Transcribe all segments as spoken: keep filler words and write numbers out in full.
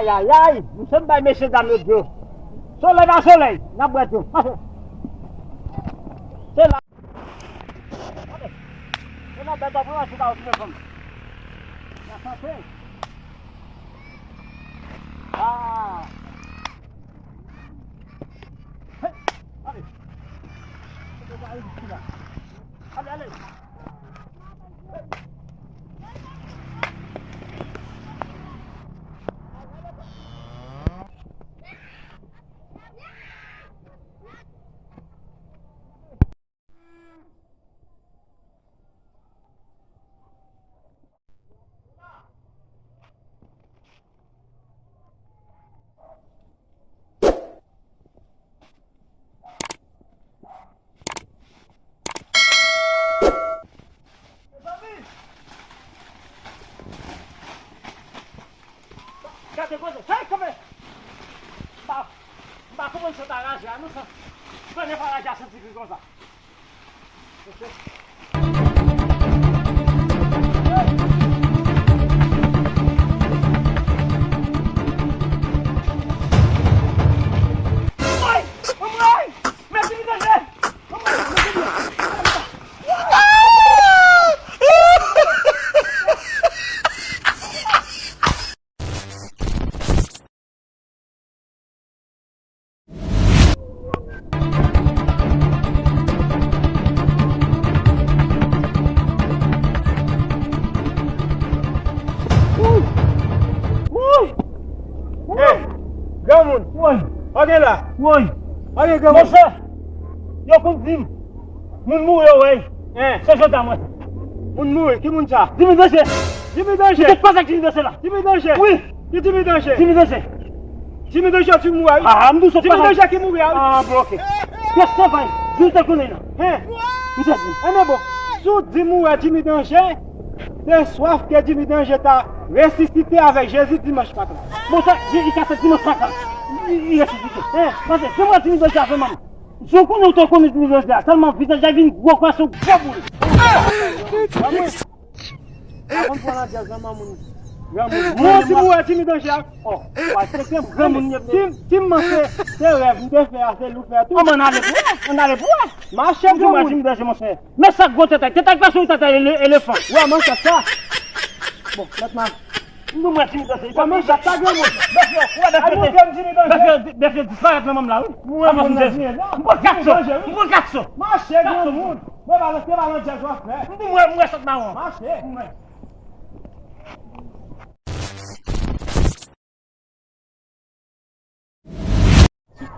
Ayayay, misye m bay mesye dam yo dlo. Solèy pa solèy, n ap bwè dlo. Mache. Se la. Gade. Se nan bèl pa pran, se ta okipe fanm. La sante. Ah. Hey, ale. Ale, ale. Gade koze, hey, kanpe! M pa, m pa konprann sa ta raje a, non, sa. Konnen pa raje a santi gri konsa. Hey, granmoun. Woy. Antre la. Woy. Antre, granmoun. Monchè, yo konn di m, moun mouri yo wè. Hein. Se jodi a mwen. Moun mouri, ki moun sa? Jimmy Danje. Jimmy Danje. Ou te pase ak Jimmy Danje la? Jimmy Danje. Wi. Ki Jimmy Danje? Jimmy Danje. Jimmy Danje fin mouri a wi. Ah, m di w sa. Jimmy Danje ki mouri a wi. Ah, bon, ok. Kèk travay, di w te konnen nan. Hein? M sezi. Enben bon, si w di mouri a Jimmy Danje, se swaf ke Jimmy Danje ta resisite avèk Jezi dimanch maten. Bon, sa, li, li ka fè dimanch maten. Li, li resisite. Hein? Paske, se mwen Jimmy Danje avè manman. Jou konnen ou te konnen Jimmy Danje a, tèlman vizaj la vin gwo kòm se yon gwo boul. Avan m pran nan djaz, granmoun. Granmoun. Mwen ti mouri Jimmy Danje a. Oh, pa se ke granmoun ye. Si, si m manke, se rèv m te fè a, se li w fè tou. Oh, ann ale pou wè, ann ale pou wè. Mache, granmoun. Jimmy Danje, monchè. Men sa gwo tèt la, tèt la pa sou tèt ele-, elefan. Wè, manchèt sa. Bon, mèt ma. M di w mwen Jimmy Danje. Kòman sa, sa granmoun? Bèf yo, ou wè bèf yo te, bèf yo, bèf yo disparèt nan manm la, wi. Mwen, mwen, mwen, mwen, m pran kat so. M pran kat so. Mache, granmoun. Mwen, pa, se pa nan djaz w ap fè. M di w mwen, mwen sot mawon. Mache. Mwen.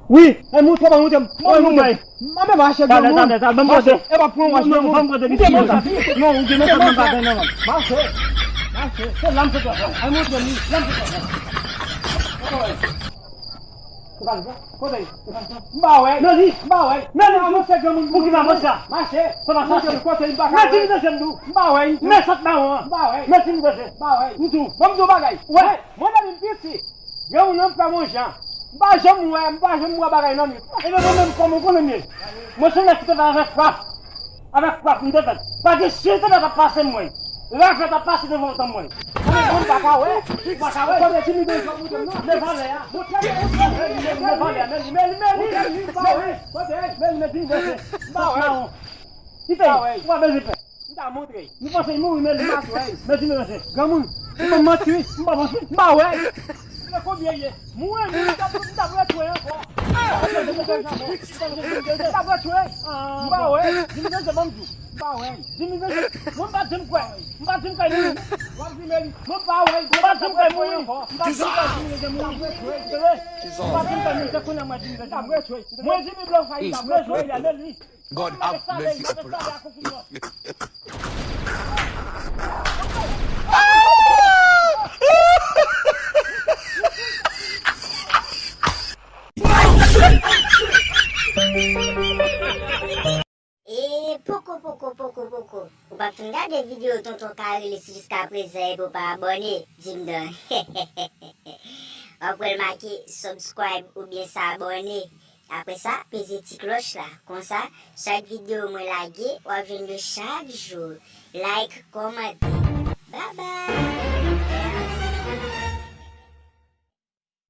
Wi, e montre m, montre m. Mwen montre m. Mwen mache, granmoun. Talè, talè, talè, ban m poze. E pa pran w mache, granmoun. Ban m poze, misye. Non, ou gen nan sot nan bagay nan manm. Mache. Mache. Se la m sot la. Al montre m, la m sot la. Kote l? M pa wè. Nan li. M pa wè. Nan li. Avanse, granmoun. Pou ki pa avanse? Mache. Kote l? Kote l? M pa wè. Nan Jimmy Danje m di w. M pa wè. Nan sot mawon an. M pa wè. Nan Jimmy Danje. M pa wè. M di w. Ban m di w bagay. Wè. Mwen nan li m piti. Granmoun nan pa bon jan. M pa janm wè, m pa janm wè bagay nan nwit. Ebyen mwen menm kòman w konnen m ye? Mwen se yon nèg ki te fèt avèk frap. Avèk frap m te fèt. Pa gen chen te fèt ap pase m wè. Ravèt ap pase devan w tann mwen. Mwen pa ka wè. Ou pa ka wè. Kote Jimmy Danje ap montre m nan? Men valè a. Montre m. Men li, men li, men li, men li, men li. Montre m li, m pa wè. Kote? Men li, men Jimmy Danje. M pa wè. Kite. M pa wè. Ou pa bezwen pè. M ta montre. Nou panse nou ri, men li pa wè. Men di nou, mesye. Granmoun, ou ban m manti wi. M pa manti. M pa wè. Men konbyen ye? Mwen, mwen, m t ap, m t ap retouye ankò. M t ap retouye. M pa wè. Jimmy Danje ban m di w. M pa wè. Jimmy Danje, mwen m pa janm kwè. M pa janm kwè mouri. W ap di men li. Mwen pa wè. Mwen pa janm kwè mouri. M pa janm kwè Jimmy Danje mouri. M pa janm kwè mouri. Se kounye a mwen Jimmy Danje. M t ap retouye. Mwen Jimmy Blan Fayi, m t ap retouye, men li. God have mercy upon us. E poko, poko, poko, poko. Ou pa fin gade videyo Tonton Carelus jiskaprezan epi w pa abòne, di m non. W ap wè l make subscribe oubyen s'abonner. Apre sa, peze ti klòch la. Konsa, chak videyo mwen lage, w ap jwenn yo chak jou. Like, kòmante. Babay!